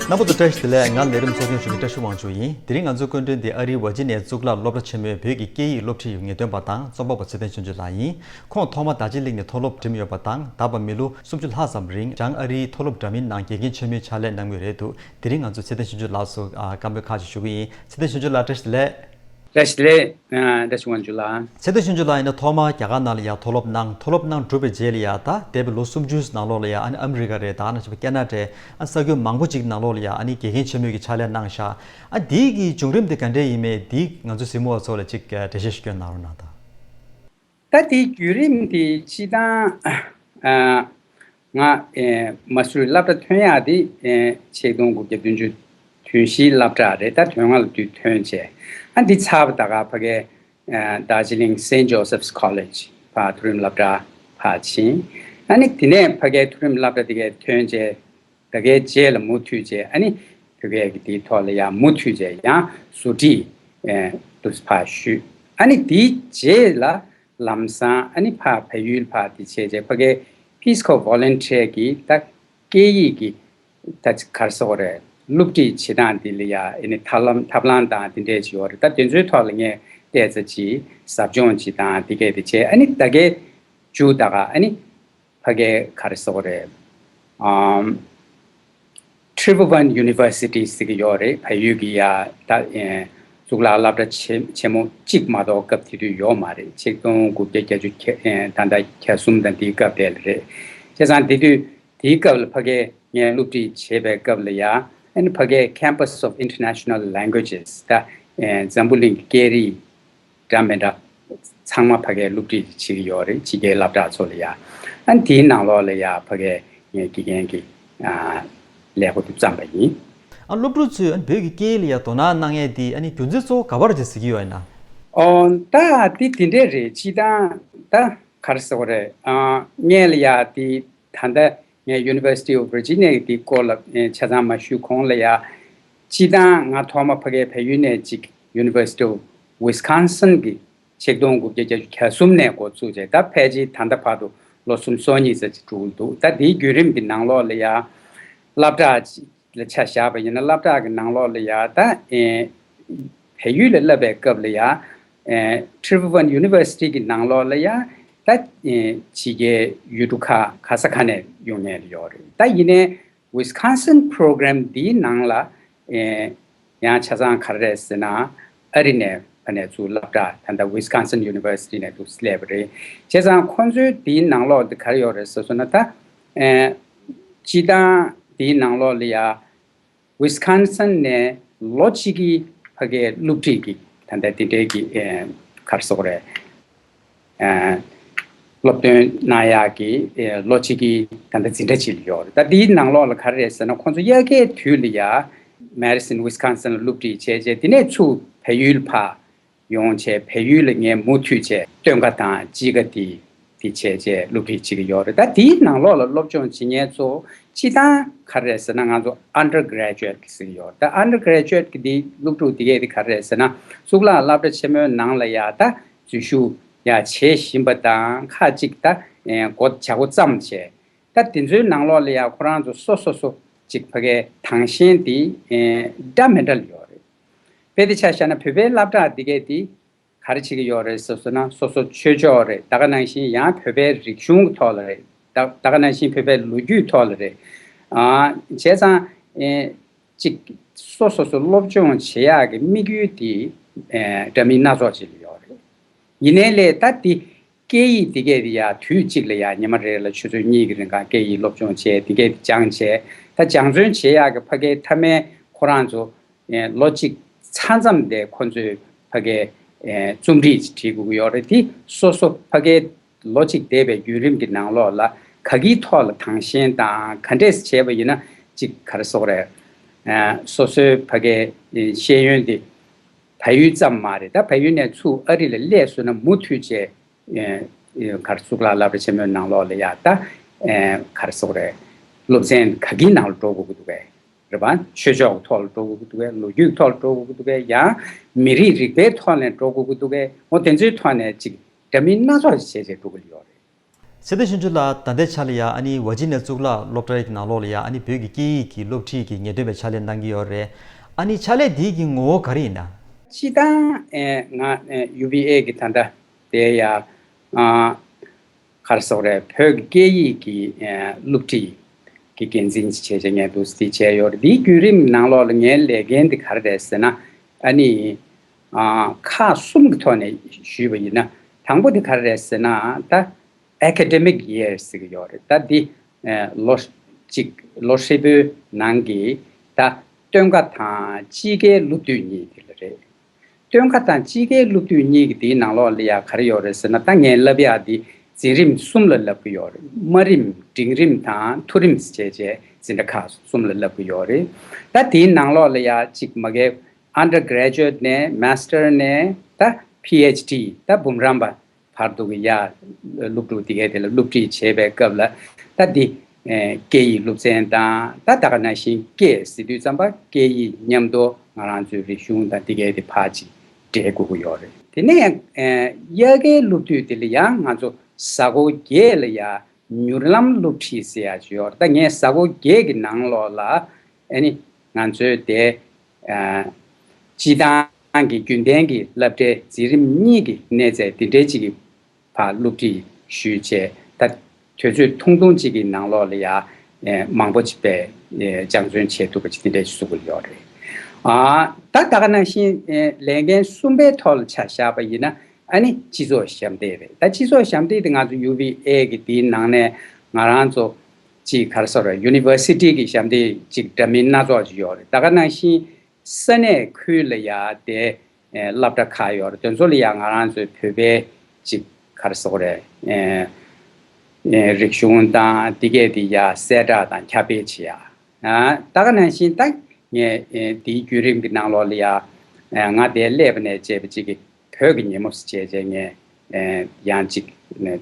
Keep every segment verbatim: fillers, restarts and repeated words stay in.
རྣམ་པ་ཚོ་བཀྲ་ཤིས་བདེ་ལེགས། ང་ལས་རིམ་གཙོ་སྐྱོང་ཞུ་མཁན་བཀྲ་ཤིས་དབང་ཕྱུག་ཡིན། དེ་རིང་ང་ཚོའི་སྐུ་མགྲོན་དེ་ཨ་རིའི་ཝར་ཇི་ནི་ཡའི་གཙུག་ལག་སློབ་གྲྭ་ཆེན་མོའི་བོད་ཀྱི་སྐད་ཡིག་སློབ་ཁྲིད་ཡི་ངེས་སྟོན་པ་དང་རྩོམ་པ་པོ་ཚེ་བརྟན་ཆོས་འབྱོར་ལགས་ཡིན། ཁོང་ཐོག་མར་རྡོ་རྗེ་གླིང་ནས་མཐོ་སློབ་འགྲིམས་ཡོད་པ་དང་། ད་བར་མི་ལོ་སུམ་ཅུ་ལྷག་ཙམ་རིང་བྱང་ཨ་རིའི་མཐོ་སློབ་འདྲ་མིན་ནང་དགེ་རྒན་ཆེན་མོའི་ཕྱག་ལས་གནང་མུས་རེད་འདུག་དེ་རིང་ང་ཚོ་ཚེ་བརྟན་ཆོས་འབྱོར་ལགས་སུ་ཨ་བཀའ་མོལ་ཁག་ཅིག་ཞུ་གི་ཡིན། ཚེ་བརྟན་ཆོས་འབྱོར་ལགས་བཀྲ་ཤིས་བདེ་ལེགས། བཀྲ་ཤིས་བདེ་ལེགས། ཨ་བཀྲ་ཤིས་དབང་ཕྱུག་ལགས། ཚེ་བརྟན་ཆོས་འབྱོར་ལགས་ཡིན་ན་ཐོག་མར་རྒྱ་གར་ནང་ལ་ཡ་མཐོ་སློབ་གནང་། མཐོ་སློབ་གནང་གྲུབ་པའི་རྗེས་ལ་ཡ་ད་འདས་པའི་ལོ་སུམ་ཅུ་ནང་ལོགས་ལ་ཡ་ཨ་ནི་ཨ་མི་རི་ཀ་རེད། ད་ནང་བཞིན་པ་ཁེ་ན་ཌ་རེད། ཨ་ས་ཁུལ་མང་པོ་ཅིག་ནང་ལོགས་ལ་ཡ་ཨ་ནི་དགེ་རྒན་ཆེན་མོའི་གི་ཕྱག་ལས་གནང་ཤག་ཨ་འདིའི་གི་བྱུང་རིམ་དེ་ག་འདྲས་ཡིན་མིན་འདི་ང་ཚོའི་གཟིགས་མོ་བ་ཚོ་ལ་ཅིག་འགྲེལ་བཤད་ཞིག་སྐྱོན་གནང་རོགས་གནང་དང་། ད་དེའི་བརྒྱུད་རིམ་དེ་སྤྱིར་བཏང་ཨ་ང་ཨེ་མ་སུ་རི་སློབ་གྲྭ་ཐོན་ཡག་དེ་ཨེ་ཆིག་སྟོང་དགུ་བརྒྱ་བདུན་ཅུ་དོན་བཞི་སློབ་གྲྭ་རེད། ད་དོན་ལྔ་ལ་དུས་ཐོན་བྱས། ཨ་འདི་ཚར་བ་ད་ག་ཕ་གའི་ཨེ་རྡོ་རྗེ་གླིང་Saint Joseph's College ཕར་མཐོ་རིམ་སློབ་གྲྭ་ཕར་ཕྱིན། ཨ་ནི་དེ་ནས་ཕ་གའི་མཐོ་རིམ་སློབ་གྲྭ་དེ་གའི་ཐོན་བྱས། ད་གའི་རྗེས་ལ་མུ་མཐུད་བྱས། ཨ་ནི་བོད་སྐད་ཀྱི་དེའི་ཐོག་ལ་ཡང་མུ་མཐུད་བྱས་ཡང་བཟོ་སྒྲིག་ཨེ་དུ་ཕར་ཞུས། ཨ་ནི་དེའི་རྗེས་ལ་ལམ་སང་ཨ་ནི་ཕར་བལ་ཡུལ་ཕར་དེ་བྱས་བྱས་ཕ་གའི་Peace Corps Volunteer གི་ད་སྐད་ཡིག་གི་ད་ག་རེ་ཟེར་དགོས་རེད། སློབ་ཁྲིད་བྱེད་སྟངས་འདི་ལ་ཡ་ཨ་ནི་ཐབས་ལམ་ཐབས་ལམ་དང་དེ་འདྲས་ཅིག་ཡོད་རེད། ད་དེ་ཚོའི་ཐོག་ལ་ངས་ཏོག་ཙམ་ཅིག་ཟབ་སྦྱོང་ཅིག་དང་དེ་གས་དེ་བྱས། ཨ་ནི་ད་གའི་མཇུག་ད་ག་ཨ་ནི་ཕ་གའི་ག་རེ་ཟེར་དགོས་རེད། ཨམ། Tribhuvan University ཟེར་གྱི་ཡོད་རེད། བལ་ཡུལ་གྱི་ཡ་ད་ཨེ་གཙུག་ལག་སློབ་གྲྭ་ཆེ་ཆེན་མོ་གཅིག་མ་གཏོགས་སྐབས་དེ་དུས་ཡོད་མ་རེད། ཆིག་སྟོང་དགུ་བརྒྱ་བརྒྱད་ཅུ་ཁ་ཨེ་ད་ལྟ་གྱ་གསུམ་དང་དེའི་སྐབས་དེ་ལ་རེད། བྱས་ཙང་དེ་དུས་དེའི་སྐབས་ལ་ཕ་གའི་ངས་སློབ་ཁྲིད་བྱེད་པའི་སྐབས་ལ་ཡ་ཨ་ནི་ཕ་གའི་Campus of International Languages ད་ཨེ་འཛམ་བུ་གླིང་གི་སྐད་རིགས་འདྲ་མི་འདྲ་ཚང་མ་ཕ་གའི་སློབ་ཁྲིད་བྱེད་ཀྱི་ཡོད་རེད། ཕྱི་རྒྱལ་སློབ་གྲྭ་ཚོ་ལ་ཡ། ཨ་ནི་དེའི་ནང་ལོགས་ལ་ཡ་ཕ་གའི་ངའི་དགེ་རྒན་གྱི་ཨ་ལས་འགོ་དེ་བརྩམས་པ་ཡིན། ཨ་སློབ་ཕྲུག་ཚོས་ཨ་ནི་བོད་ཀྱི་སྐད་ཡིག་ལ་ཡ་དོ་སྣང་གནང་ཡས་དེ་ཨ་ནི་རྒྱུ་མཚན་གཙོ་བོ་ག་པར་རེད་ཟེར་གྱི་ཡོད་ཡིན་ན། ཨོ་ད་དེ་དེ་འདྲས་རེད། སྤྱིར་བཏང་ད་ག་རེ་ཟེར་དགོས་རེད། ཨ་ངས་ལ་ཡ་དེ་ད་ལྟ་ངས་University of Virginia གི་དེའི་སྐོར་ལ་ཨེ་ཆ་ཚང་མ་ཞུས་གོང་ལ་ཡ། སྤྱིར་བཏང་ང་ཐོག་མ་ཕ་གའི་བལ་ཡུལ་ནས་ཅིག་University of Wisconsin གི་ཆིག་སྟོང་དགུ་བརྒྱ་བརྒྱད་ཅུ་གྱ་གསུམ་ནས་འགོ་བཙུགས་བྱས། ད་ཕལ་ཆེར་ད་ལྟ་བར་དུ་ལོ་སུམ་ཅུ་སོ་གཉིས་ཙམ་ཅིག་འགྲོ་གི་འདུག་ད་དེའི་བརྒྱུད་རིམ་གྱི་ནང་ལོགས་ལ་ཡ་སློབ་གྲྭ་ལ་ཆ་བཞག་པ་ཡིན་ན་སློབ་གྲྭ་གི་ནང་ལོགས་ལ་ཡ་ད་ཨེ་བལ་ཡུལ་ལ་བསླབ་པའི་སྐབས་ལ་ཡ་ཨེ་Tribhuvan University གི་ནང་ལོགས་ལ་ཡ་ད་ཨེ་ཕྱི་རྒྱལ་ཡུལ་གྲུ་ཁག་ག་ས་ག་ནས་ཡོང་མཁན་ཡོད་རེད། ད་ཡིན་ནའི་Wisconsin program འདིའི་ནང་ལ་ཨེ་ཡང་ཆ་ཚང་ག་རེ་རེད་ཟེར་ན་ཨ་རི་ནས་ཕ་ནས་ཚུར་སློབ་གྲྭ་ད་ལྟ་Wisconsin University ནས་འདུག་སླེབས་པ་རེད། བྱས་ཙང་ཁོང་ཚོའི་འདིའི་ནང་ལོགས་འདི་ག་རེ་ཡོད་རེད་ཟེར་སོང་ན། ད་ཨེ་སྤྱིར་བཏང་འདིའི་ནང་ལོགས་ལ་ཡ་Wisconsin ནས་ལོ་གཅིག་གི་ཕ་གའི་སློབ་ཁྲིད་ཀྱི་ད་ལྟ་དེ་འདྲའི་གི་ཨེ་ག་རེ་ཟེར་དགོས་རེད། ཨེ་སློབ་སྟོན་གནང་ཡག་གི་ཨེ་ལོ་གཅིག་གི་ད་ལྟ་འཛིན་གྲྭ་ཅིག་ཡོད་རེད། ད་འདིའི་ནང་ལོགས་ལ་ག་རེ་རེད་ཟེར་ན། ཁོང་ཚོ་དབྱར་ཁའི་དུས་ལ་ཡ་Madison Wisconsin ལ་སློབ་ཁྲིད་བྱས་རྗེས་དེ་ནས་ཚུར་བལ་ཡུལ་ཕར་ཡོང་བྱས། བལ་ཡུལ་ལ་ངས་མུ་མཐུད་བྱས་སྟོན་ཁ་དང་དཔྱིད་ཀ་དེ་དེ་བྱས་རྗེས་སློབ་ཁྲིད་བྱེད་ཀྱི་ཡོད་རེད། ད་དེའི་ནང་ལོགས་ལ་སློབ་སྦྱོང་བྱེད་མཁན་ཚོ་སྤྱིར་བཏང་ག་རེ་རེད་ཟེར་ན། ང་ཚོ་undergraduate གི་ཟེར་གྱི་ཡོད་རེད། ད་undergraduate གི་དེ་སློབ་ཕྲུག་དེ་གས་དེ་ག་རེ་རེད་ཟེར་ན། གཙུག་ལག་སློབ་གྲྭ་ཆེན་མོའི་ནང་ལ་ཡ་ད་འཛུལ་ཞུགས་ཡ་བྱེད་བཞིན་པ་དང་། ཁག་ཅིག་ད་ཨེ་འགོ་བྱ་འགོ་བརྩམས་བྱས། ད་དེ་ཚོའི་ནང་ལོགས་ལ་ཡ་ཁོ་རང་ཚོ་སོ་སོ་སོ་ཅིག་ཕ་གའི་དྭངས་ཤེལ་དེ་ཨེ་འདྲ་མི་འདྲ་ལ་ཡོད་རེད། དཔེ་དེ་ཆ་བཞག་ན་བོད་པའི་སློབ་གྲྭ་འདི་གས་དེ་ག་རེ་བྱེད་ཀྱི་ཡོད་རེད་ཟེར་སོང་ན། སོ་སོ་ཆོས་ཕྱོགས་རེད། ད་ག་ནང་བཞིན་ཡང་བོད་པའི་རིག་གཞུང་གི་ཐོག་ལ་རེད། ད་ད་ག་ནང་བཞིན་བོད་པའི་ལོ་རྒྱུས་ཐོག་ལ་རེད། ཨ་བྱས་ཙང་ཨེ་ཅིག་སོ་སོ་སོ་སློབ་སྦྱོང་བྱེད་ཡག་གི་དམིགས་ཡུལ་དེ་ཨེ་འདྲ་མིན་སྣ་ཚོགས་ཅིག་ལ་ཡོད་རེད། ཡིན་ནའི་ལས་ད་འདི་སྐད་ཡིག་འདི་གས་དེ་ཡ་དུས་གཅིག་ལ་ཡ་ཉི་མ་རེ་ལ་ཆུ་ཚོད་གཉིས་ཀྱི་རིང་ག་སྐད་ཡིག་སློབ་སྦྱོང་བྱས། འདི་གས་དེ་སྦྱངས་བྱས། ད་སྦྱང་བརྩོན་བྱེད་ཡག་གི་ཕ་གའི་མཐའ་མའི་ཁོ་རང་ཚོ་ཨེ་ལོ་གཅིག་ཚང་ཙམ་དེ་ཁོ་ཚོས་ཕ་གའི་ཨེ་རྩོམ་རིག་ཅིག་བྲིས་དགོས་ཀྱི་ཡོད་རེད། དེ་སོ་སོ་ཕ་གའི་ལོ་གཅིག་བསྡད་པའི་བརྒྱུད་རིམ་གྱི་ནང་ལོགས་ལ་ག་གིའི་ཐོག་ལ་དྭངས་ཤེལ་དང་ག་འདྲས་བྱས་པ་ཡིན་ན་ཅིག་ག་རེ་ཟེར་དགོས་རེད། ཨེ་སོ་སོའི་ཕ་གའི་ཨེ་ཤེས་ཡོན་དེ་བལ་ཡུལ་ཙམ་མ་རེད། ད་བལ་ཡུལ་ནས་ཚུར་ཨ་རི་ལ་སླེབས་སོང་ན་མུ་མཐུད་བྱས། ཨེ་ཨེ་ག་རེ་གཙུག་ལག་སློབ་གྲྭ་ཆེན་མོའི་ནང་ལོགས་ལ་ཡ་ད་ཨེ་ག་རེ་ཟེར་དགོས་རེད། སློབ་ཚན་ག་གི་ནང་ལ་འགྲོ་དགོས་ཀྱི་འདུག་གས། རེད་པ། ཆོས་ཕྱོགས་ཀྱི་ཐོག་ལ་འགྲོ་དགོས་ཀྱི་འདུག་གས། ལོ་རྒྱུས་ཀྱི་ཐོག་ལ་འགྲོ་དགོས་ཀྱི་འདུག་གས། ཡང་མི་རིགས་རིག་པའི་ཐོག་ནས་འགྲོ་དགོས་ཀྱི་འདུག་གས། འོ་དེ་ཚོའི་ཐོག་ནས་ཅིག་འདྲ་མིན་སྣ་ཚོགས་ཤིག་བྱས་བྱས་འགྲོ་གི་ཡོད་རེད། ཚེ་བརྟན་ཆོས་འབྱོར་ལགས། ད་ལྟའི་ཆ་ལ་ཡ་ཨ་ནི་ཝར་ཇི་ནི་ཡ་གཙུག་ལག་སློབ་གྲྭའི་ནང་ལོགས་ལ་ཡ་ཨ་ནི་བོད་ཀྱི་སྐད་ཡིག་གི་སློབ་ཁྲིད་ཀྱི་ངེས་སྟོན་པའི་ཕྱག་ལས་གནང་གི་ཡོད་རེད། ཨ་ནི་ཕྱག་ལས་འདི་གི་ངོ་བོ་ག་རེ་ཡིན་ན། སྤྱིར་བཏང་ཨེ་ང་ཨེ་ཡུ་བི་ཨེ་གི་ད་ལྟ་དེ་ཡ་ཨ་ག་རེ་ཟེར་དགོས་རེད། བོད་ཀྱི་སྐད་ཡིག་གི་ཨེ་སློབ་ཁྲིད་ཀྱི་འགན་འཛིན་བྱས་བྱས་ངས་འདུག་སེ་བྱས་ཡོད་རེད། འདིའི་བརྒྱུད་རིམ་ནང་ལོགས་ལ་ངའི་ལས་འགན་འདི་ག་རེ་རེད་ཟེར་ན། ཨ་ནི་ཨ་ཁག་གསུམ་གྱི་ཐོག་ནས་ཞུས་པ་ཡིན་ན། དང་པོ་འདི་ག་རེ་རེད་ཟེར་ན། ད་academic year ཟེར་གྱི་ཡོད་རེད། ད་འདི་ཨེ་ལོ་གཅིག་ལོ་ཧྲིལ་པོའི་ནང་གི་ད་སྟོན་ཁ་དང་དཔྱིད་ཀའི་སློབ་དུས་གཉིས་དེ་ལ་རེད། སྟོན་ཁ་དང་དཔྱིད་ཀའི་སློབ་དུས་གཉིས་ཀྱི་དེའི་ནང་ལོགས་ལ་ཡ་ག་རེ་ཡོད་རེད་ཟེར་ན། ད་ངས་བསླབ་ཡག་འདི་འཛིན་རིམ་གསུམ་ལ་བསླབ་ཀྱི་ཡོད་རེད། དམའ་རིམ། འབྲིང་རིམ་དང་མཐོ་རིམ་ཟེར་བྱས་བྱས་འཛིན་གྲྭ་ཁག་གསུམ་ལ་བསླབ་ཀྱི་ཡོད་རེད། ད་དེའི་ནང་ལོགས་ལ་ཡ་གཅིག་མ་གི་undergraduate ནས་master ནས་ད་པི་ཨེཆ་ཌི། ད་འབུམ་རམས་པ་བར་དུ་གི་ཡ་སློབ་ཕྲུག་དེ་གས་དེ་ལ་སློབ་ཁྲིད་བྱེད་པའི་སྐབས་ལ། ད་འདི་ཨེ་སྐད་ཡིག་སློབ་ཚན་དང་། ད་ད་ག་ནང་བཞིན་སྐད་ཟེར་དུས་ཙམ་པ་སྐད་ཡིག་མཉམ་དུ་ང་རང་ཚོའི་རིག་གཞུང་དང་དེ་གས་དེ་ཕར་ཅིག་འདྲེས་དགོས་ཀྱི་ཡོད་རེད། དེ་ནས་ཨེ་དབྱར་ཁའི་སློབ་དུས་དེ་ལ་ཡང་ང་ཚོ་གཟའ་འཁོར་བརྒྱད་ལ་ཡ་མྱུར་ལམ་སློབ་ཁྲིད་ཟེར་ཡག་ཅིག་ཡོད་རེད། ད་ངས་གཟའ་འཁོར་བརྒྱད་ཀྱི་ནང་ལོགས་ལ་ཨ་ནི་ང་ཚོའི་དེ་ཨ་སྤྱིར་བཏང་གི་རྒྱུན་ལྡན་གྱི་སློབ་གྲྭའི་འཛིན་རིམ་གཉིས་ཀྱི་གནས་ཚད་དེ་འདྲའི་ཅིག་གི་ཕར་སློབ་ཁྲིད་ཞུས་བྱས། ད་དུས་ཚོད་ཐུང་ཐུང་ཅིག་གི་ནང་ལོགས་ལ་ཡ་ཨེ་མང་པོ་ཅིག་པའི་ཨེ་སྦྱང་བརྩོན་བྱེད་ཐུབ་པ་ཅིག་དེ་འདྲ་ཞིག་བཟོ་དགོས་ཡོད་རེད། ཨ་ད་ད་ག་ནང་བཞིན་ཨེ་ལས་འགན་གསུམ་པའི་ཐོག་ལ་ཆ་བཞག་པ་ཡིན་ན། ཨ་ནི་སྤྱི་ཚོགས་ཞབས་འདེགས་རེད། ད་སྤྱི་ཚོགས་ཞབས་འདེགས་དེ་ང་ཚོ་ཡུ་བི་ཨེ་གི་དེའི་ནང་ནས་ང་རང་ཚོ་ཅིག་ག་རེ་ཟེར་དགོས་རེད། ཡུ་ནི་ཝར་སི་ཊི་གི་ཞབས་འདེགས་ཅིག་འདྲ་མིན་སྣ་ཚོགས་ཅིག་ཡོད་རེད། ད་ག་ནང་བཞིན་ས་གནས་ཁུལ་ལ་ཡ་དེ་ཨེ་སློབ་གྲྭ་ཁག་ཡོད་རེད། དེ་ཚོ་ལ་ཡ་ང་རང་ཚོའི་བོད་པའི་ཅིག་ག་རེ་ཟེར་དགོས་རེད། ཨེ་ཨེ་རིག་གཞུང་དང་དེ་གས་དེ་ཡ་གསལ་བསྒྲགས་དང་ཁྱབ་སྤེལ་བྱེད་ཡ། ཨ་ད་ག་ནང་བཞིན་ད་ངས་ཨེ་དེའི་བརྒྱུད་རིམ་གྱི་ནང་ལོགས་ལ་ཡ་ཨེ་ང་དེ་སླེབས་པ་ནས་བྱས་པ་ཅིག་གི་བོད་ཀྱི་ཉིན་མོ་ཟེར་བྱས་བྱས་ངས་ཨེ་ཡང་ཅིག་ནས་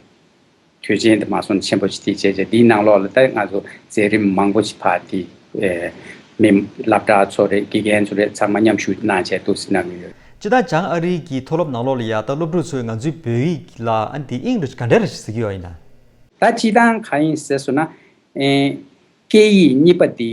དུས་ཆེན་དུ་མ་སོང་ཆེན་པོ་ཞིག་དེ་བྱས་བྱས། དེའི་ནང་ལོགས་ལ་ད་ང་ཚོ་མཛད་རིམ་མང་པོ་ཞིག་ཕར་དེ་ཨེ་མི་སློབ་གྲྭ་ཚོ་རེད། དགེ་རྒན་ཚོ་རེད། ཚང་མ་མཉམ་ཞུགས་གནང་བྱས་འདུག་སེ་གནང་གི་ཡོད། སྤྱིར་བཏང་བྱང་ཨ་རི་གི་མཐོ་སློབ་ནང་ལོགས་ལ་ཡ་ད་སློབ་ཕྲུག་ཚོས་ང་ཚོའི་བོད་ཡིག་ལ་ཨ་ནི་དེ་ཨིན་རེ་ཇི་ག་འདྲ་རེ་ཞིག་ཟེར་གྱི་ཡོད་ཡིན་ན། ད་སྤྱིར་བཏང་གང་ཡིན་ཟེར་སོང་ན། ཨེ་སྐད་ཡིག་གཉིས་པ་དེ།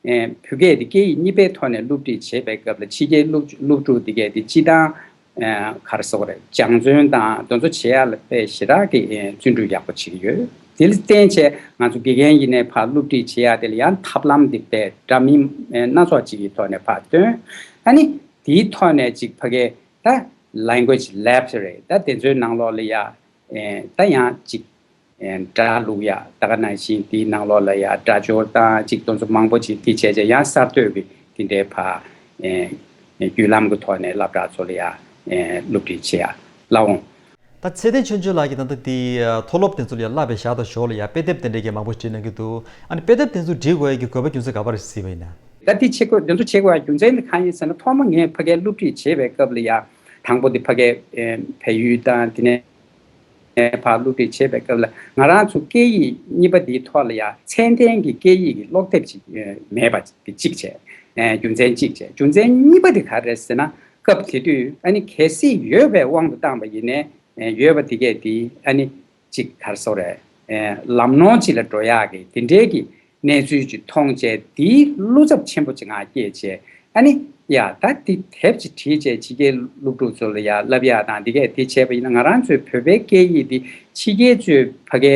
ཨེ་བོད་སྐད་དེ་སྐད་ཡིག་གཉིས་པའི་ཐོག་ནས་སློབ་ཁྲིད་བྱེད་པའི་སྐབས་ལ་ཕྱི་རྒྱལ་སློབ་སློབ་ཕྲུག་དེ་གས་དེ་སྤྱིར་བཏང་ཨེ་ག་རེ་ཟེར་དགོས་རེད། སྦྱང་བརྩོན་དང་དེ་ཚོ་བྱེད་ཡག་ལ་དཔེ་ཞེ་དྲག་གི་ཨེ་བརྩོན་འགྲུས་ཡག་པོ་བྱེད་ཀྱི་ཡོད། དེ་ལ་བརྟེན་བྱས་ང་ཚོ་དགེ་རྒན་ཡིན་ནའི་ཕར་སློབ་ཁྲིད་བྱེད་ཡག་དེ་ལ་ཡང་ཐབས་ལམ་དེ་དཔེ་འདྲ་མིན་ཨེ་སྣ་ཚོགས་ཅིག་གི་ཐོག་ནས་ཕར་སྟོན། ཨ་ནི་དེའི་ཐོག་ནས་ཅིག་ཕ་གའི་ད་language labs རེད། ད་དེ་ཚོའི་ནང་ལོགས་ལ་ཡ་ཨེ་ད་ཡང་ཅིག་ཨེ་སྒྲ་བླུག་ཡ། ད་ག་ནང་བཞིན་དེའི་ནང་ལོགས་ལ་ཡ་སྒྲ་སྦྱོར་དང་ཅིག་དེ་ཚོ་མང་པོ་ཅིག་དེ་བྱས་བྱས་ཡང་གསར་གཏོད་ཀྱི་དེ་འདྲའི་ཕར་ཨེ་བརྒྱུད་ལམ་གྱི་ཐོག་ནས་སློབ་གྲྭ་ཚོ་ལ་ཡ་ཨེ་སློབ་ཁྲིད་བྱེད་ཡ་སླ་འོང་། ད་ཚེ་བརྟན་ཆོས་འབྱོར་ལགས་ཀྱིས་ད་ལྟ་དེ་མཐོ་སློབ་དེ་ཚོ་ལ་ཡ་བསླབ་པའི་ཞག་དང་ཞོར་ལ་ཡ་དཔེ་དེབ་དེ་འདྲའི་གི་མང་པོ་བྲིས་གནང་གི་འདུག་ཨ་ནི་དཔེ་དེབ་དེ་ཚོ་འབྲི་དགོས་ཡ་གི་དགོས་པ་རྒྱུ་མཚན་ག་པར་རེད་ཟེར་བ་ཡིན་ན། ད་དེ་བྱེད་དགོས། དེ་ཚོ་བྱེད་དགོས་ཡ་རྒྱུ་མཚན་དེ་གང་ཡིན་ཟེར་ན། ཐོག་མ་ངས་ཕ་གའི་སློབ་ཁྲིད་བྱེད་པའི་སྐབས་ལ་ཡ། དང་པོ་དེ་ཕ་གའི་ཨེ་བལ་ཡུལ་དང་དེ་ནས་ཕར་སློབ་ཁྲིད་བྱེད་པའི་སྐབས་ལ་ང་རང་ཚོ་སྐད་ཡིག་གཉིས་པ་འདིའི་ཐོག་ལ་ཡ་ཚད་ལྡན་གྱི་སྐད་ཡིག་གི་ཀློག་དེབ་ཅིག་ཨེ་མེད་པ་དེ་གཅིག་བྱས། ཨེ་རྒྱུ་མཚན་གཅིག་བྱས། རྒྱུ་མཚན་གཉིས་པ་དེ་ག་རེ་རེད་ཟེར་ན། སྐབས་དེ་དུས་ཨ་ནི་གལ་སྲིད་ཡོད་པའི་དབང་དུ་བཏང་པ་ཡིན་ནའི། ཨེ་ཡོད་པ་དེ་གས་དེ་ཨ་ནི་ཅིག་ག་རེ་ཟེར་དགོས་རེད། ཨེ་ལམ་ནོར་ཅིག་ལ་འགྲོ་ཡག་གི་དེ་འདྲའི་གི་གནས་ཚུལ་ཅིག་མཐོང་བྱས། དེའི་བློ་འཚབ་ཆེན་པོ་ཅིག་ང་སྐྱེས་བྱས། ཨ་ནི་ཡ་ད་འདི་དེབ་ཅིག་བྲིས་བྱས་ཕྱི་རྒྱལ་སློབ་ཕྲུག་ཚོ་ལ་ཡ་བསླབ་ཡག་དང་འདི་གས་དེ་བྱས་པ་ཡིན་ན། ང་རང་ཚོའི་བོད་པའི་སྐད་ཡིག་འདི་ཕྱི་རྒྱལ་ཚོའི་ཕ་གའི་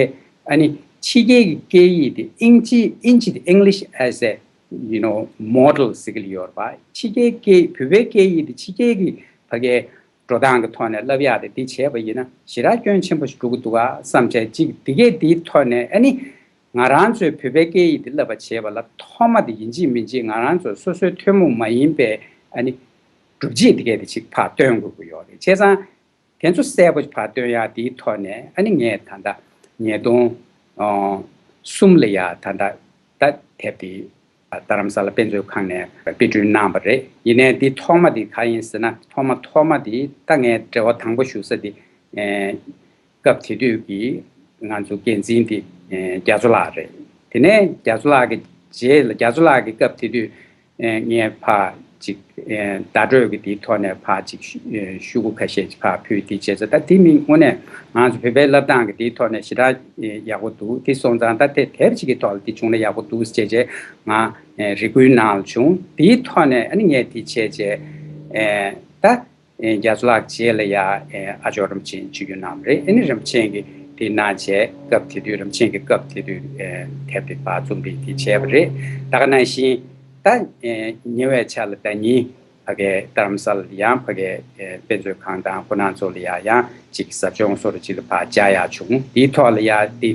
ཨ་ནི་ཕྱི་རྒྱལ་གྱི་སྐད་ཡིག་འདི་ཨིན་ཇི་ཨིན་ཇི་འདི་English as a you know model ཟེར་གྱི་ཡོད་རེད་པ། ཕྱི་རྒྱལ་སྐད་བོད་པའི་སྐད་ཡིག་འདི་ཕྱི་རྒྱལ་གྱི་ཕ་གའི་འགྲོ་སྟངས་ཀྱི་ཐོག་ནས་བསླབ་ཡག་དེ་འདི་བྱས་པ་ཡིན་ན་ཞེ་དྲག་སྐྱོན་ཆེན་པོ་ཞིག་འགྲོ་གི་འདུག་ག་བསམ་བྱས། ཅིག་འདི་གས་འདིའི་ཐོག་ནས་ཨ་ནི་ང་རང་ཚོའི་བོད་པའི་སྐད་ཡིག་འདི་བསླབ་པ་བྱས་པ་ལ་ཐོག་མ་དེ་ཡིན་གཅིག་མིན་གཅིག་ང་རང་ཚོ་སོ་སོའི་ཐུན་མོང་མ་ཡིན་པའི་ཨ་ནི་སྒྲུབ་བྱེད་འདི་གས་དེ་ཅིག་ཕར་སྟོན་དགོས་ཀྱི་ཡོད་རེད། བྱས་ཙང་དེ་ཚོ་གསལ་པོ་ཕར་སྟོན་ཡག་དེའི་ཐོག་ནས་ཨ་ནི་ངས་ད་ལྟ་ཉིས་སྟོང་གསུམ་ལ་ཡ་ད་ལྟ་ད་དེབ་དེ་རྡ་རམ་ས་ལ་དཔེ་མཛོད་ཁང་ནས་དཔེ་སྐྲུན་གནང་བ་རེད། ཡིན་ནའི་འདི་ཐོག་མ་དེ་ག་ཡིན་ཟེར་ན། ཐོག་མ་ཐོག་མ་དེ་ད་ངས་འབྲེལ་བ་དང་པོ་ཞུ་ས་དེ་ཨེ་སྐབས་དེ་དུས་ཀྱི་ང་ཚོ་འགན་འཛིན་དེ་ཨེ་རྒྱ་མཚོ་ལགས་རེད། དེ་ནས་རྒྱ་མཚོ་ལགས་ཀྱི་རྗེས་ལ། རྒྱ་མཚོ་ལགས་ཀྱི་སྐབས་དེ་དུས་ཨེ་ངས་ཕར་ ཅིག་ཨེ་བརྡ་སྤྲོད་ཀྱི་དེའི་ཐོག་ནས་ཕར་ཅིག་ཤུ་ཨེ་ཤུ་གུ་ཁ་ཤས་ཅིག་ཕར་ཕུལ། དེ་བྱས་ཙང་ད་དེ་མིན་དངོས་གནས་ང་ཚོ་བོད་པའི་བསླབ་སྟངས་ཀྱི་དེའི་ཐོག་ནས་ཞེ་དྲག་ཨེ་ཡག་པོ་འདུག་དེ་སོང་ཙང་ད་དེ་དེབ་ཅིག་གི་ཐོག་ལ་དེ་བྱུང་ན་ཡག་པོ་འདུག་ཟེར་བྱས་བྱས་ང་ཨེ་རེ་སྐུལ་གནང་ལ་བྱུང་། དེའི་ཐོག་ནས་ཨ་ནི་ངས་དེ་བྱས་བྱས་ཨེ་ད་ཨེ་རྒྱ་མཚོ་ལགས་རྗེས་ལ་ཡ་ཨེ་ཨ་ཅོ་རིན་པོ་ཆེ་ཆིབས་བསྒྱུར་གནང་བ་རེད། ཨ་ནི་རིན་པོ་ཆེ་གིས་དེ་གནང་བྱས་སྐབས་དེ་དུས་རིན་པོ་ཆེ་གིས་སྐབས་དེ་དུས་ཨེ་དེབ་དེ་ཕར་རྩོམ་སྒྲིག་དེ་བྱས་པ་རེད། ད་ག་ནང་བཞིན་ད་ཨེ་ཉེ་བའི་ཆར་ལ་ཟླ་ཉིན་ཕ་གའི་རྡ་རམ་ས་ལ་ཡང་ཕ་གའི་ཨེ་དཔེ་མཛོད་ཁང་དང་ཁོ་རང་ཚོ་ལ་ཡ་ཡང་ཅིག་ཟབ་སྦྱོང་སོ་རུ་ཅིག་ལ་ཕར་བཅར་ཡག་བྱུང་། དེའི་ཐོག་ལ་ཡ་དེ་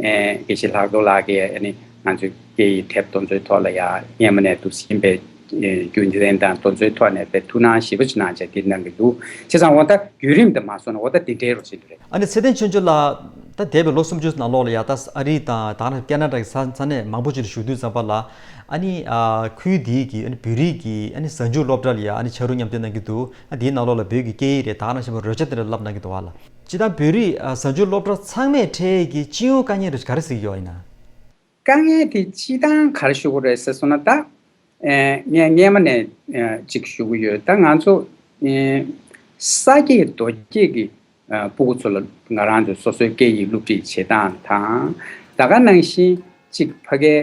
ཨེ་དགེ་བཤེས་ལྷག་རྡོར་ལགས་ཀྱིས་ཨ་ནི་ང་ཚོའི་སྐད་ཡིག་དེབ་དེ་ཚོའི་ཐོག་ལ་ཡ་སྔོན་མ་ནས་འདུག་སེ་ཡིན་པའི་ཨེ་རྒྱུ་མཚན་དང་དེ་ཚོའི་ཐོག་ནས་དཔེ་ཐུགས་སྣང་ཞེ་པོ་ཅིག་གནང་བྱས་དེ་གནང་གི་འདུག་བྱས་ཙང་འོ་ད་བརྒྱུད་རིམ་དེ་མ་སོང་ན་འོ་ད་དེ་འདྲའི་རོ་ཞིག་རེད། ཨ་ནི་ཚེ་བརྟན་ཆོས་འབྱོར་ལགས་ད་འདས་པའི་ལོ་སུམ་ཅུ་ནང་ལོགས་ལ་ཡ་ད་ཨ་རི་དང་ད་ནི་ཀེ་ན་ཌ་གི་ས་ས་གནས་མང་པོ་ཅིག་ལ་བཞུགས་དུས་ཙམ་པ་ལ། ཨ་ནི་ཨ་ཁུལ་འདིའི་གི་ཨ་ནི་བོད་རིགས་ཀྱི་ཨ་ནི་གཟའ་མཇུག་སློབ་གྲྭ་ལ་ཡ་ཨ་ནི་ཕྱག་རོགས་མཉམ་འདེགས་གནང་གི་འདུག་ཨ་འདིའི་ནང་ལོགས་ལ་བོད་ཀྱི་སྐད་ཡིག་རེད། ད་ག་ནང་བཞིན་པ་རོལ་ཆ་དེ་འདྲ་བསླབ་གནང་གི་འདུག་བ་ལ། སྤྱིར་བཏང་བོད་རིགས་ཨ་གཟའ་མཇུག་སློབ་གྲྭ་ཚང་མས་འཕྲད་ཀྱི་སྤྱི་ཡོངས་དཀའ་ངལ་རེ་ག་རེ་གཟིགས་ཡོད་ཡིན་ན། དཀའ་ངལ་དེ་སྤྱིར་བཏང་ག་རེ་ཞུ་དགོས་རེད་ཟེར་སོང་ན་ད། ཨེ་ངས་སྔས་མ་ནས་ཨེ་ཅིག་ཞུ་གི་ཡོད། ད་ང་ཚོ་ཨེ་ས་སྐྱེས་རྡོ་སྐྱེས་ཀྱི་ཨ་སྤུ་གུ་ཚོ་ལ་ང་རང་ཚོ་སོ་སོའི་སྐད་ཡིག་སློབ་ཁྲིད་བྱེད་སྟངས་དང་། ད་ག་ནང་བཞིན་ཅིག་ཕ་གའི་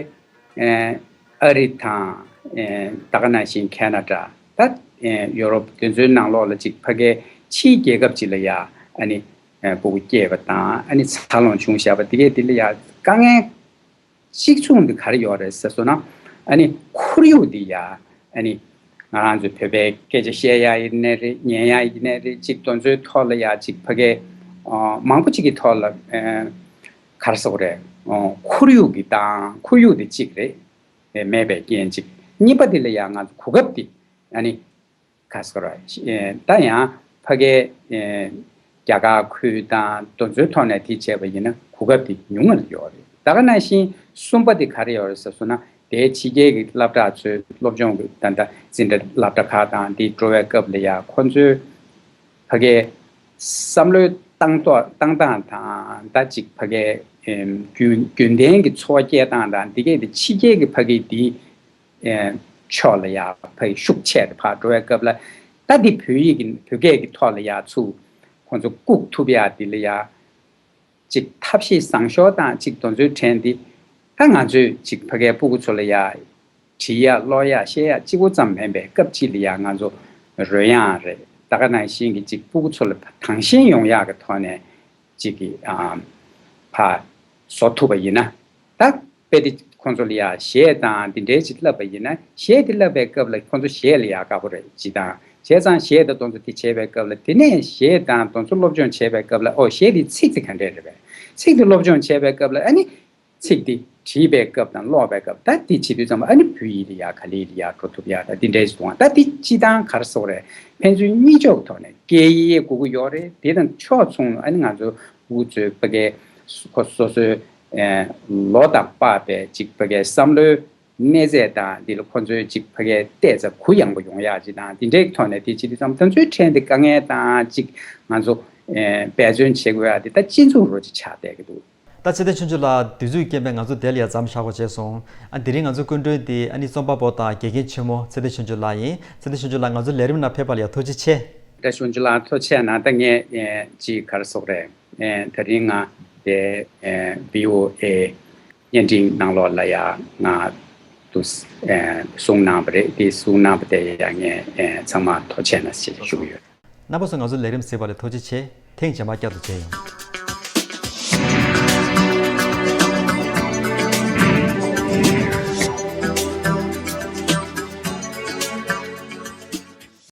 ཨེ་ཨ་རི་དང་ཨེ་ད་ག་ནང་བཞིན་ཁེ་ན་ཌ་ད་ཨེ་ཡོ་རོབ་དེ་ཚོའི་ནང་ལོགས་ལ་ཅིག་ཕ་གའི་ཕྱིའི་རྒྱལ་ཁབ་ཅིག་ལ་ཡ་ཨ་ནི་ཨེ་སྤུ་གུ་སྐྱེས་པ་དང་ཨ་ནི་འཚར་ལོངས་བྱུང་བཞག་པ་དེ་གས་དེ་ལ་ཡ་དཀའ་ངལ་གཅིག་མཚུངས་འདི་ག་རེ་ཡོད་རེད་ཟེར་སོང་ན། ཨ་ནི་ཁོར་ཡུག་འདི་ཡ་ཨ་ནི་ང་རང་ཚོའི་བོད་པའི་སྐད་ཆ་བཤད་ཡ་ཡིན་ནའི་རེད། ཉན་ཡ་ཡིན་ནའི་རེད། ཅིག་དེ་ཚོའི་ཐོག་ལ་ཡ་ཅིག་ཕ་གའི་ཨ་མང་པོ་ཅིག་གི་ཐོག་ལ་ཨ་ག་རེ་ཟེར་དགོས་རེད། ཨ་ཁོར་ཡུག་གི་སྟངས་ཁོར་ཡུག་འདི་གཅིག་རེད། མེད་པའི་རྐྱེན་གཅིག་གཉིས་པ་འདི་ལ་ཡ་ང་ཚོ་གོ་སྐབས་འདི་ཨ་ནི་ག་རེ་ཟེར་དགོས་རེད། ཨེ་ད་ཡང་ཕ་གའི་ཨེ་རྒྱ་གར་ཁུལ་དང་དེ་ཚོའི་ཐོག་ནས་དེ་བྱས་པ་ཡིན་ན་གོ་སྐབས་དེ་ཉུང་ངུ་ཡོད་རེད། ད་ག་ནང་བཞིན་གསུམ་པ་དེ་ག་རེ་ཡོད་རེད་ཟེར་སོང་ན། དེའི་ཕྱི་རྒྱལ་གྱི་སློབ་གྲྭ་ཚོའི་སློབ་སྦྱོང་གི་ད་ལྟ་འཛིན་གྲྭ་སློབ་གྲྭ་ཁག་དང་དེ་འགྲོ་བའི་སྐབས་ལ་ཡ་ཁོ་ཚོའི་ཕ་གའི་བསམ་བློའི་བཏང་ཐོག་བཏང་སྟངས་དང་ད་ཅིག་ཕ་གའི་ཨེམ་རྒྱུན་རྒྱུན་ལྡན་གྱི་འཚོ་བ་སྐྱེལ་སྟངས་དང་དེ་གས་དེ་ཕྱི་རྒྱལ་གྱི་ཕ་གི་དེ་ཨེ་ཕྱོགས་ལ་ཡ་ཕ་གི་ཤུགས་ཆེ་དེ་ཕར་འགྲོ་བའི་སྐབས་ལ་ད་འདི་བོད་ཡིག་གི་བོད་སྐད་ཀྱི་ཐོག་ལ་ཡ་ཚུར་ཁོང་ཚོ་བཀུག་ཐུབ་ཡ་དེ་ལ་ཡ་ཅིག་ཐབས་ཤེས་བཟང་ཤོས་དང་ཅིག་དེ་ཚོའི་ཕྲན་དེ་ད་ང་ཚོས་ཅིག་ཕ་གའི་སྤུ་གུ་ཚོ་ལ་ཡ་བྲིས་ཡ་ཀློག་ཡ་ཤེས་ཡ་གཅིག་པོ་ཙམ་མིན་པའི་སྐབས་གཅིག་ལ་ཡ་ང་ཚོ་རོལ་དབྱངས་རེད། ད་ག་ནང་བཞིན་གྱི་ཅིག་སྤུ་གུ་ཚོ་ལ་དྭངས་ཤེལ་ཡོང་ཡག་གི་ཐོག་ནས་ཅིག་གི་ཨ་ཕར་བཟོ་ཐུབ་པ་ཡིན་ན། ད་དཔེ་དེ་ཁོང་ཚོ་ལ་ཡ་གཞས་དང་དེ་འདྲའི་ཅིག་བསླབ་པ་ཡིན་ན། གཞས་དེ་བསླབ་པའི་སྐབས་ལ་ཁོང་ཚོ་གཞས་ལ་ཡ་དགའ་པོ་རེད་སྤྱིར་བཏང་། བྱས་ཙང་གཞས་དང་དེ་ཚོ་དེ་བྱས་པའི་སྐབས་ལ་དེ་ནས་གཞས་དང་དེ་ཚོ་སློབ་སྦྱོང་བྱས་པའི་སྐབས་ལ་ཨོ་གཞས་དེའི་ཚིག་དེ་ག་འདྲས་རེད་པས། ཚིག་དེ་སློབ་སྦྱོང་བྱས་པའི་སྐབས་ལ་ཨ་ནི་ཚིག་དེ་བྲིས་པའི་སྐབས་དང་ཀློག་པའི་སྐབས་ད་དེ་བྱེད་དུས་ཙམ་པ་ཨ་ནི་བོད་ཡིག་ལ་ཡ་ག་ལེ་ལ་ཡ་འགྲོ་ཐུབ་ཡ་ད་དེ་འདྲས་ཞིག་འདུག་ད་དེ་སྤྱིར་བཏང་ག་རེ་ཟེར་དགོས་རེད། ཕན་ཚུན་གཉིས་ཕྱོགས་ཀྱི་ཐོག་ནས་སྐད་ཡིག་དགོས་ཀྱི་ཡོད་རེད། དེ་དང་ཕྱོགས་མཚུངས་ཨ་ནི་ང་ཚོ་སྤུ་གུ་ཚོའི་ཕ་གའི་ཁོ་སོ་སོའི་ཨེ་ལོ་དང་སྤགས་པའི་ཅིག་ཕ་གའི་བསམ་བློའི་གནས་ཚད་དང་འདི་ལ་ཁོ་ཚོའི་ཅིག་ཕ་གའི་བལྟས་ཚེ་གུ་ཡངས་པོ་ཡོང་ཡག་ཅིག་དང་དེ་འདྲའི་ཐོག་ནས་དེ་བྱེད་དུས་ཙམ་ད་ཚོའི་ཕྲན་དེ་དཀའ་ངལ་དང་ཅིག་ང་ཚོ་ཨེ་འབད་བརྩོན་བྱེད་དགོས་ཡག་དེ་ད་གཅིག་མཚུངས་རོ་ཅིག་ཆགས་བསྡད་ཀྱི་འདུག་ད་ཚེ་བརྟན་ཆོས་འབྱོར་ལགས་དུས་ཚོད་རྐྱེན་པས་ང་ཚོ་དེ་ལ་ཡ་མཚམས་བཞག་དགོས་བྱས་སོང་། ཨ་དེ་རིང་ང་ཚོ་སྐུ་མགྲོན་དེ་ཨ་ནི་རྩོམ་པ་པོ་དང་དགེ་རྒན་ཆེན་མོ་ཚེ་བརྟན་ཆོས་འབྱོར་ལགས་ཡིན། ཚེ་བརྟན་ཆོས་འབྱོར་ལགས་ང་ཚོ་ལས་རིམ་ནང་ཕེབས་པ་ལ་ཡ་ཐུགས་རྗེ་ཆེ། ཚེ་བརྟན་ཆོས་འབྱོར་ལགས་ཐུགས་རྗེ་གནང་། ད་ངས་ཨེ་ཅིག་ག་རེ་ཟེར་དགོས་རེད། ཨེ་ད་རིང་ང་དེ་ཨེ་བྷི་ཨོ་ཨེ་བརྙན་འཕྲིན་ནང་ལོགས་ལ་ཡ་ང་དུ་ཨེ་གསུང་གནང་བ་རེད། དེ་གསུང་གནང་བ་དེ་ཡ་ངས་ཨེ་ཚང་མ་ཐུགས་རྗེ་ཆེ་གནང་ཞེས་ཞུ་གི་ཡོད། རྣམ་པ་ཚོ་ང་ཚོ་ལས་རིམ་གཟིགས་པ་ལ་ཐུགས་རྗེ་ཆེ། ཐེངས་རྗེས་མ་བསྐྱར་དུ་མཇལ་ཡོང་།